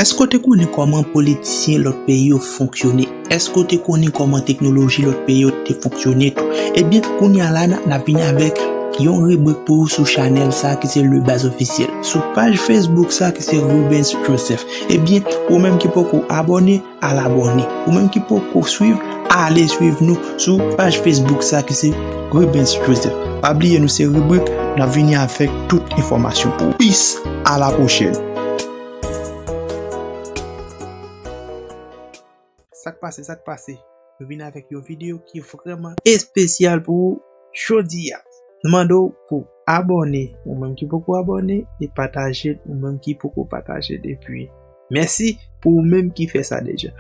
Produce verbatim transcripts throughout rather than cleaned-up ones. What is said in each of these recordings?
Èske w te konnen kòman politisyen lòt peyi yo fonksyone? Èske w te konnen kòman teknoloji lòt peyi yo te fonksyone tou? Ebyen, kounye a la, n a, n ap vini avèk yon ribrik pou ou sou chanèl sa ki se Le Baz Officiel. Sou paj Facebook sa ki se Rubens Joseph. Ebyen, ou menm ki poko abòne, al abòne. Ou menm ki poko swiv, ale swiv nou sou paj Facebook sa ki se Rubens Joseph. Pa bliye nou se ribrik, n ap vini avèk tout enfòmasyon pou ou. Peace, à la prochaine. Sa k pase, sa k pase? Nou vin avèk yon videyo ki vrèman espesyal pou ou jodi a. Nou mande w pou abòne, ou menm ki poko abòne, e pataje l, ou menm ki poko pataje l. Epi, mèsi pou ou menm ki fè sa deja.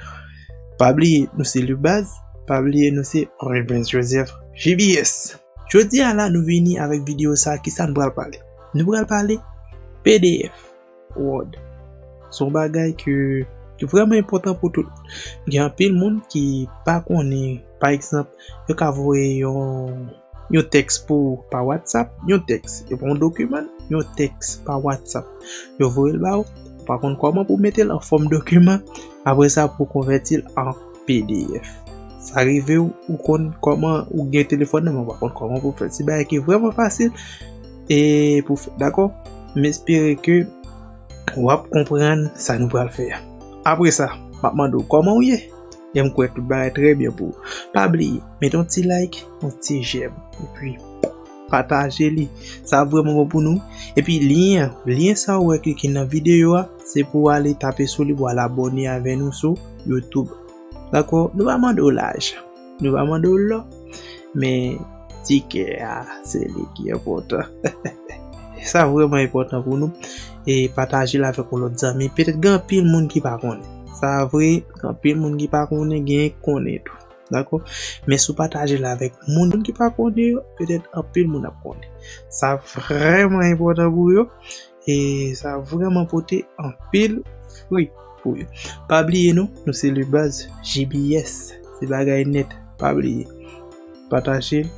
Pa bliye, nou se Le Baz, pa bliye, nou se Rubens Joseph J B S. Jodi a la, nou vini avèk videyo sa, ki sa nou pral pale? Nou pral pale P D F. Word. Se yon bagay ke, ki vrèman enpòtan pou tout. Gen anpil moun ki pa konnen, pa egzanp, yo ka voye yon, yon tèks pou ou pa WhatsApp, yon tèks, yo pran yon dokiman, yon tèks pa WhatsApp. Yo voye l ba ou, ou pa konn kòman pou mete l an fòm dokiman, apre sa pou konvèti l an P D F. Sa rive w, ou konn kòman, ou gen telefòn nan, men ou pa konn kòman pou fè. Se bagay ki vrèman fasil e pou fè, dakò? M espere ke w ap konprann sa nou pral fè a. Apre sa, m ap mande w kòman w ye? E m kwè tout bagay trè byen pou ou. Pa bliye, mete yon ti like, yon ti j'aime, epi pataje li. Sa ap vrèman bon pou nou. Epi lyen an, lyen sa w wè ki, ki nan videyo a, se pou w ale tape sou li, pou w al abòne avè nou sou YouTube. Dakò? Nou pa mande w lajan. Nou pa mande w lò. Men tikè a, se li ki enpòtan. Sa vrèman enpòtan pou nou. E pataje l avèk yon lòt zanmi. Petèt gen anpil moun ki pa konnen. Sa vre, gen anpil moun ki pa konnen, gen konnen tou. Dakò? Men si w pataje l avèk moun ki pa konnen yo, petèt anpil moun ap konnen. Sa vrèman enpòtan pou yo. E sa vrèman pote anpil fwi pou yo. Pa bliye nou, nou se Le Baz J B S. Se bagay nèt. Pa bliye. Pataje l.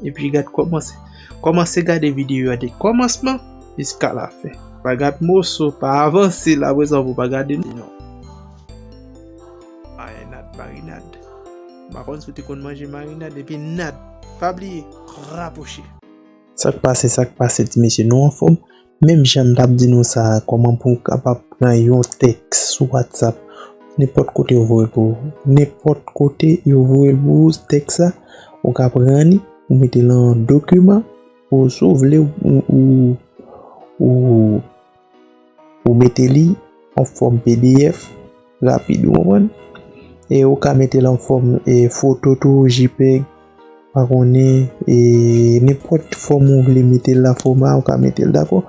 Epi gad kòmanse. Kòmanse gade videyo a de kòmansman jiska lafen. Pa gad moso, pa avanse la prezan pou pa gade non. Marinad, marinad. M pa konn si w te konn manje marinad epi nad. Pa bliye, raproche. Sa k pase, sa k pase, ti mesye, nou anfòm? Menm jan m t ap di nou sa, kòman pou w kapab pran yon tèks sou WhatsApp, nenpòt kote yo voye l pou ou. Nenpòt kote yo voye l pou ou, tèks la, ou ka pran li, ou mete l an dokiman, ou si w vle, ou, ou, ou, ou mete li an fòm P D F rapid, ou konprann? E ou ka mete l an fòm, e, foto tou, JPEG, pa konnen, e, nenpòt fòm ou vle mete l la, fòma, ou ka mete l, dakò?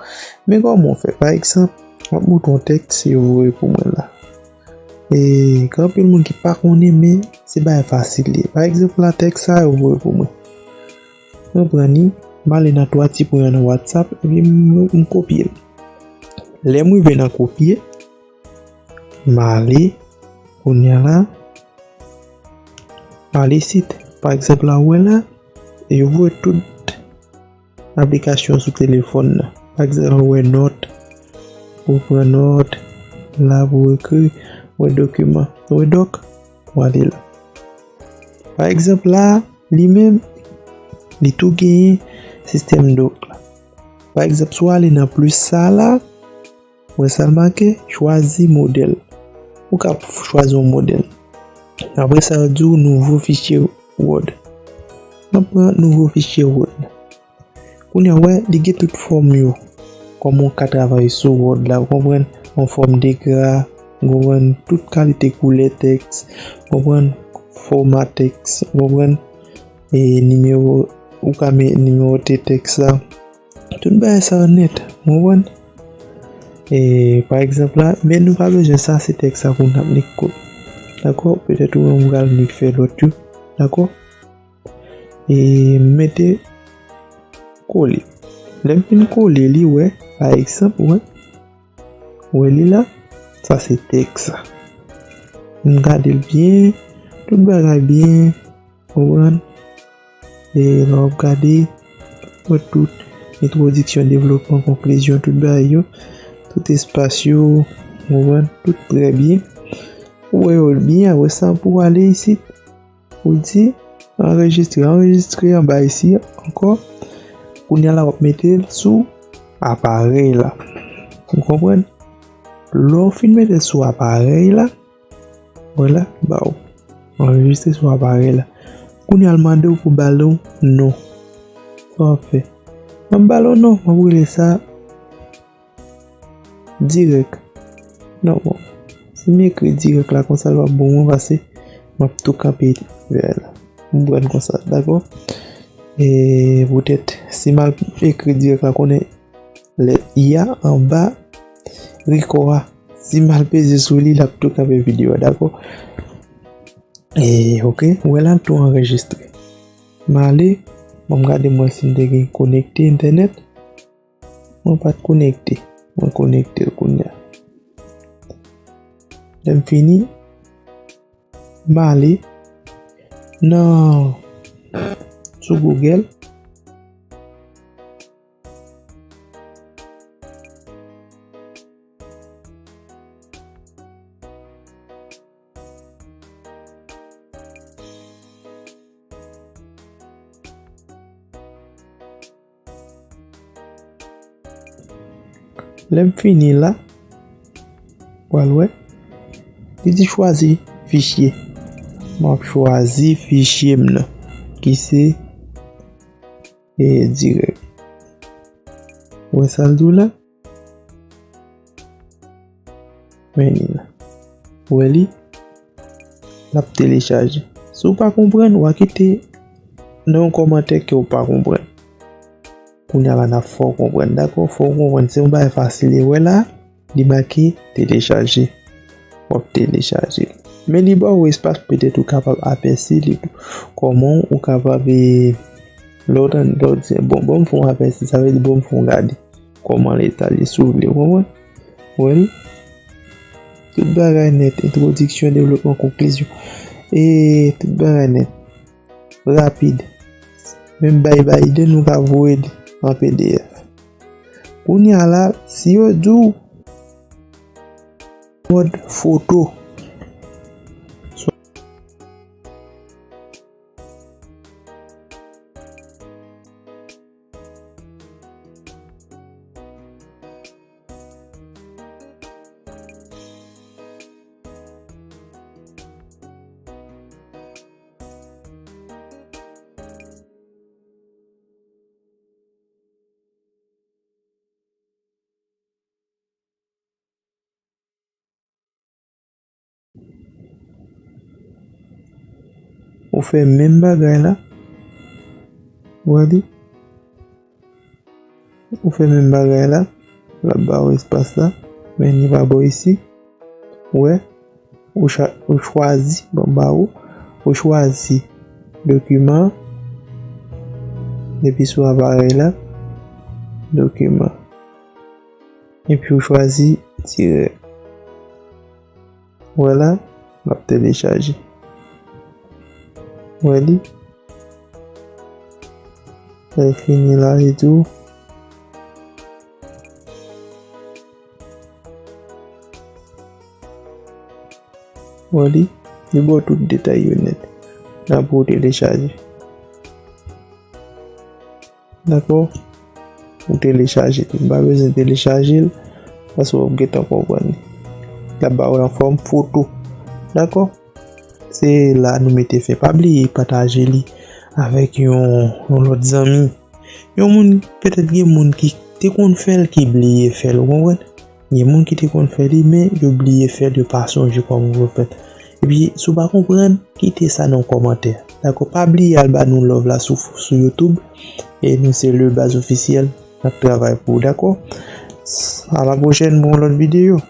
Men kòman w fè? Pa egzanp, m ap montre w yon tèks, yo voye pou mwen la. E, gen anpil moun ki pa konnen, men se bagay fasil li ye. Pa egzanp, la, tèks sa, yo voye pou mwen. Mwen pran li, m ale nan twa ti pwen an nan WhatsApp, epi m, m kopye l. Lè m rive nan kopye, m ale, kounye a la, m ale isit. Pa egzanp, la, ou wè la, yo voye tout aplikasyon sou telefòn nan. Pa egzanp, ou wè nòt, ou pran nòt, la pou ekri, ou wè dokiman, ou wè dòk, ou ale la. Pa egzanp, la, li menm, li tou genyen sistèm dòk la. Pa egzanp, si w ale nan plis sa la, wè sa l make, chwazi modèl. Ou ka chwazi yon modèl. Apre sa, yo di w nouvo fichye Word. Mwen pran nouvo fichye Word. Kounye a, wè, li gen tout fòm yo. Kòman w ka travay sou Word la, ou konprann? Yon fòm de gra, ou konprann? Tout kalite koulè tèks, ou konprann? Fòma tèks, ou konprann? E nimewo, ou ka met nimewo te tèks la. Tout bagay sa yo nèt, ou konprann? E, pa egzanp la, men nou pa bezwen sa, se tèks sa pou n ap nik kot. Dakò? Petèt ou menm ou pral nik fè lòt yo. Dakò? E m mete kole. Lè m fin kole li, wè, pa egzanp, wè. Wè li la, sa se tèks sa. M gade l byen, tout bagay byen, konprann? E lè w ap gade, wè tout entwodiksyon, devlopman, konklizyon, tout bagay yo, tout espas yo, Ou konprann? Tout trè byen. Ou wè yo byen, apre sa, pou w ale isit, ou di, anrejistre, anrejistre anba isi ankò. Kounye a la, w ap mete l sou aparèy la. Ou konprann? Lè w fin mete l sou aparèy la, vwala, ba w anrejistre sou aparèy la. Kounye a l mande w pou ba l yon non. Sa w ap fè? M ap ba l yon non, m ap rele sa dirèk. Non, bon. Si m ekri dirèk la konsa, l p ap bon mwen pase m ap tou kanpe vè la. M pran konsa, dakò? E poutèt, si m al ekri dirèk la, konnen lèt i a anba rekò a. Si m al peze sou li, l ap tou kanpe videyo a, dakò? E, oke, ou wè la, l tou anrejistre. M ale, bon, m gade mwen si m te gen konekte entènèt. Mwen pa t konekte. Mwen konekte l kounye a. Lè m fini, m ale nan, sou Google. Lè m fini la, w al wè, li di chwazi fichye. M ap chwazi fichye m nan, ki se, e, dirèk. Ou wè sa l di w la? Men li la. Ou wè li? L ap telechaje. Si w pa konprann, w a kite nan yon kòmantè ke w pa konprann. Kounye a la, n ap fè w konprann, dakò? Fè w konprann. Se yon bagay fasil. E wè la, li make telechaje. W ap telechaje. Men li ba w espas, petèt ou kapab apèsi li tou. Kòman ou kapab, e, lè w tann, lè w di, bon, bon, m fè w apèsi, sa vle di, bon, m fè w gade kòman leta li, si w vle, w konprann? Wè l. Tout bagay nèt, entwodiksyon, devlopman, konklizyon. E tout bagay nèt. Rapid. Menm bay Biden, ou ka voye l an P D F. Kounye a la, si yo di w mòd foto, ou fè menm bagay la. Ou wè li? Ou fè menm bagay la. L ap ba w espas la. Men li pa ba w isi. Ou wè? Ou cha-, ou chwazi, bon, ba ou, ou chwazi dokiman, epi sou aparèy la, dokiman. Epi ou chwazi dirèk. Vwala, l ap telechaje. Wè li? Lè l fini la, li tou. Wè li? Li ba w tout detay yo nèt. Nan pou w telechaje. Dakò? Ou telechaje li. M pa bezwen telechaje l, paske w ap gentan konprann li. L ap ba w l an fòm foto. Dakò? Se la nou mete fen. Pa bliye pataje li avèk yon, yon lòt zanmi. Yon moun ki, petèt gen moun ki te konn fè l, ki bliye fè l, ou konprann? Gen moun ki te konn fè li, men yo bliye fè l, yo pa sonje kòman pou yo fè l. Epi, si w pa konprann, kite sa nan yon kòmantè. Dakò? Pa bliye al ba nou love la sou, sou YouTube. E nou se Le Baz Officiel. N ap travay pou ou, dakò? A la pwochèn pou yon lòt videyo.